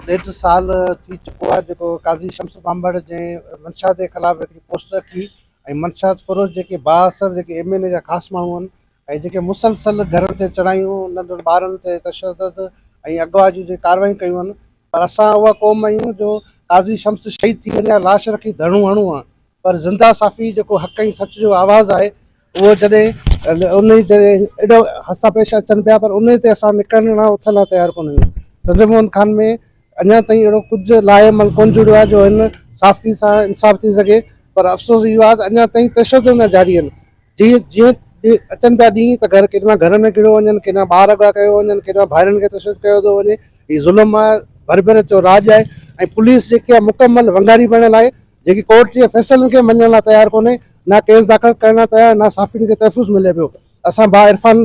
ڏيڍ سال ٿي چڪو آهي جيڪو قاضي شمس ٻانڀڻ جنهن منشا جي خلاف هڪڙي پوسٽ رکي ۽ منشات فروش جيڪي بااثر جيڪي ايم اين اي جا خاص ماڻهو آهن ۽ جيڪي مسلسل گهرن تي چڙهايون ننڍن ٻارن تي تشدد ۽ اغوا جون جيڪي ڪاروايون ڪيون آهن پر اسان اها قوم آهيون جو قاضي شمس شهيد ٿي وڃي ها لاش رکي ڌرڻو هڻون ها پر زنده صافي جيڪو حق ۽ سچ جو آواز آهي اهو جڏهن انهي جڏهن ايڏو حادثا پيش اچن پيا پر انهي تي اسان نڪرڻ لاء اٿڻ لاء تيار ڪونه آهيون ٽنڊي محمد خان ۾ اڃا تائين اهڙو ڪجهه لاء عمل ڪونه جڙيو آهي جو هن صافي سان انصاف ٿي سگهي پر افسوس اهو آهي ته اڃا تائين تشدد اڃا جاري آهن جيئن جيئن اچن پيا ڏينهن ته گهر ڪيڏي مهل گهر ۾ گهڙيو وڃن ڪيڏي مهل ٻار اغوا ڪيو وڃن ڪيڏي مهل ڀائرن کي تشدد ڪيو ٿو وڃي هي ظلم آهي بربريت جو راڄ آهي ۽ پوليس جيڪي آهي مڪمل ونگاري بڻيل آهي جيڪي ڪورٽ جي فيصلن کي مڃڻ لاء تيار ڪونهي نه ڪيس داخل ڪرڻ لاء تيار نه صحافين کي تحفظ ملي پيو اسان ڀاء عرفان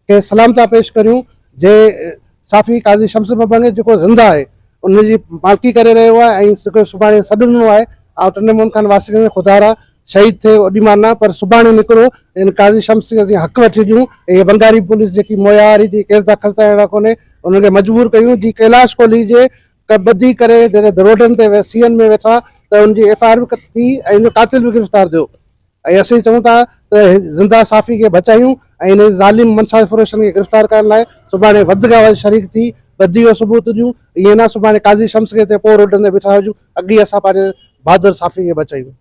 کي سلام ٿا پيش ڪريون جنهن صحافي قاضي شمس مبنگي جيڪو زنده آهي ان جي مالڪي ڪري رهيو آهي ۽ جيڪو سڀاڻي سڏ ڏنو آهي آئون ٽنڊي محمد خان واسين کي خدارا شهيد ٿئي اوڏي مهل نه پر سڀاڻي نڪرو ان قاضي شمس کي اسين حق وٺي ڏيون ۽ ونگاري پوليس جيڪي مويا واري جي ڪيس داخل ٿيڻ اهڙا ڪونهي انهن کي مجبور ڪيون جي ڪيلاش ڪولهي جي ٻڌي ڪري جڏهن روڊن تي سيئن ۾ ويٺا ته ان جي ايف I R به ٿي ۽ ان جو قاتل به گرفتار ٿيو ۽ اسين چئون ٿا ته زنده صحافي کي بچايون ۽ انهي ظالم منشا فروشن کي گرفتار ڪرڻ لاء سڀاڻي وڌ کان وڌ شريڪ ٿي ٻڌي جو ثبوت ڏيون ائين نه سڀاڻي قاضي شمس کي هتي پوء روڊن تي بيٺا هجون اڳ ئي اسان پنهنجي بهادر صحافي کي بچايون.